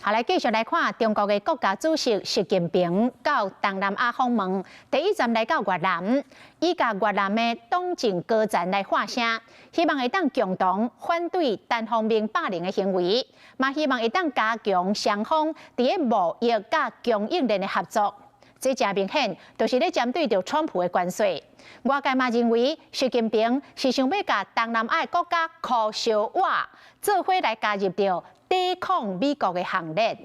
好，來繼續來看中國的國家主席習近平到東南亞訪問，第一站來到越南，伊共越南的黨政高層來喊聲，希望會當共同反對單方面霸凌的行為，嘛希望會當加強雙方佇咧貿易佮供應鏈的合作。這誠明顯，就是咧針對著川普的關稅。外界嘛認為，習近平是想欲共東南亞的國家箍相倚，做伙來加入著抵抗美國的行列。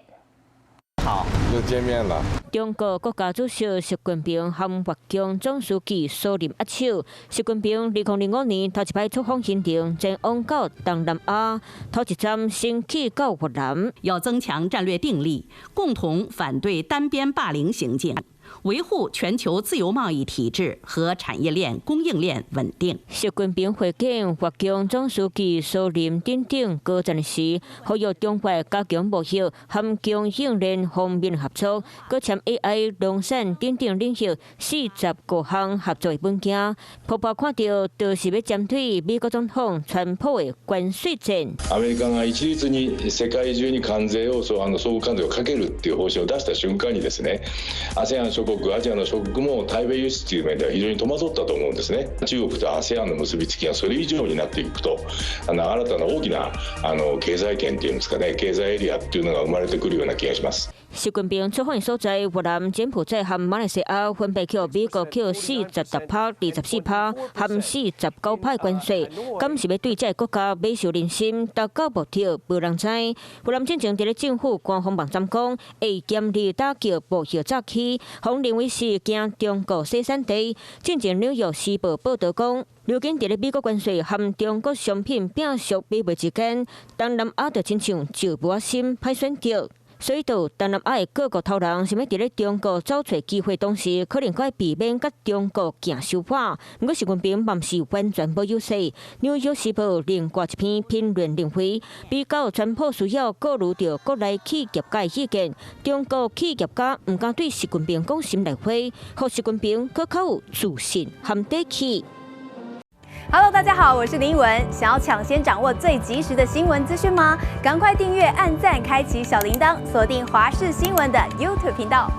好，又見面了。中國國家主席習近平和越共總書記蘇林握手。習近平2025年頭一擺出訪行程前往到東南亞，頭一站先去到越南。要增強戰略定力，共同反對單邊霸凌行徑，維護全球自由貿易體制和產業鏈供應鏈穩定。習近平會見越共總書記蘇林等等高層時，呼籲中越加強貿易和供應鏈方面合作，閣簽 AI、農產等等領域45項合作的文件。普遍看著，就是欲針對美國總統川普的關稅戰。アメリカが一律に世界中に関税をそうあの相互関税をかけるっていう方針を出した瞬間にですね、ASEAN 諸国、アジアの諸国も対米輸出という面では非常に戸惑ったと思うんですね。中国と ASEAN の結びつきがそれ以上になっていくと、新たな大きな経済圏っていうんですかね、経済エリアっていうのが生まれてくるような気がします。習近平出訪所在越南、柬埔寨和馬來西亞分別予美國扣46趴、24趴和49趴關稅，敢是欲對這个國家買受人心，達到目的，無人知。越南進前佇咧政府官方網站講，會嚴厲打擊貿易詐欺，予認為是驚中國洗產地。進前紐約時報報導講，如今佇咧美國關稅和中國商品變俗買賣之間，東南亞就親像石磨仔心歹選擇。所以，東南亞的各國頭人想欲佇咧中國找揣機會，同時可能閣愛避免佮中國行相拍。毋過，習近平嘛毋是完全無優勢。紐約時報另外一篇評論認為，比較川普需要顧慮著國內企業家的意見，中國企業家毋敢對習近平講心內話，予習近平閣較有自信和底氣。 Hello，大家好，我是林文。想要搶先掌握最及時的新聞資訊嗎？趕快訂閱、按讚、開啟小鈴鐺，鎖定華視新聞的 YouTube 頻道。